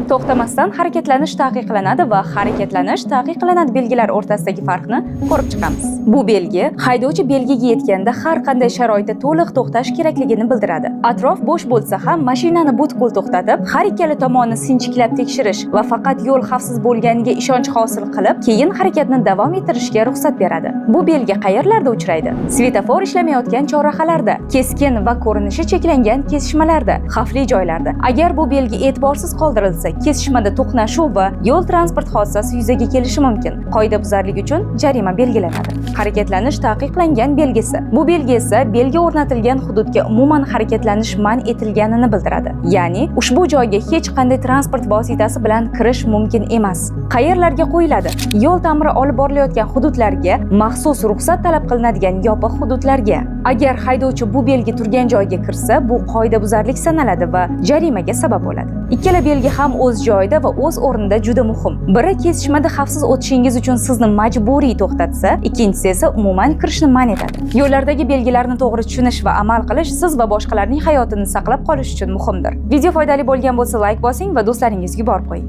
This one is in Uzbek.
To'xtamasdan harakatlanish taqiqlanadi va harakatlanish taqiqlanadi belgilari o'rtasidagi farqni ko'rib chiqamiz. Bu belgi haydovchi belgiga yetganda har qanday sharoitda to'liq to'xtash kerakligini bildiradi. Atrof bo'sh bo'lsa ham mashinani butkul to'xtatib, har ikkala tomonni sinchiklab tekshirish va faqat yo'l xavfsiz bo'lganiga ishonch hosil qilib, keyin harakatni davom ettirishga ruxsat beradi. Bu belgi qayerlarda uchraydi? Svetofor ishlamayotgan chorrahalarda, keskin va ko'rinishi cheklangan kesishmalarda, xavfli joylarda. Agar bu belgi e'tiborsiz qoldirilsa, kesishmada to'qnashuv va yo'l transport hodisasi yuzaga kelishi mumkin. Qoidabuzarlik uchun jarima belgilanadi. Harakatlanish taqiqlangan belgisi. Bu belgi esa belgi o'rnatilgan hududga umuman harakatlanish man etilganini bildiradi. Ya'ni ushbu joyga hech qanday transport vositasi bilan kirish mumkin emas. Qayerlarga qo'yiladi? Yo'l ta'miri olib borilayotgan hududlarga, maxsus ruxsat talab qilinadigan yopiq hududlarga. Agar haydovchi bu belgi turgan joyga kirsa, bu qoidabuzarlik sanaladi va jarimaga sabab bo'ladi. Ikkala belgi ham o'z joyida va o'z o'rnida juda muhim. Biri kesishmada xavfsiz o'tishingiz uchun sizni majburiy to'xtatsa, ikkinchisi esa umuman kirishni man etadi. Yo'llardagi belgilarni to'g'ri tushunish va amal qilish siz va boshqalarning hayotini saqlab qolish uchun muhimdir. Video foydali bo'lgan bo'lsa, like bosing va do'stlaringizga yuborib qo'ying.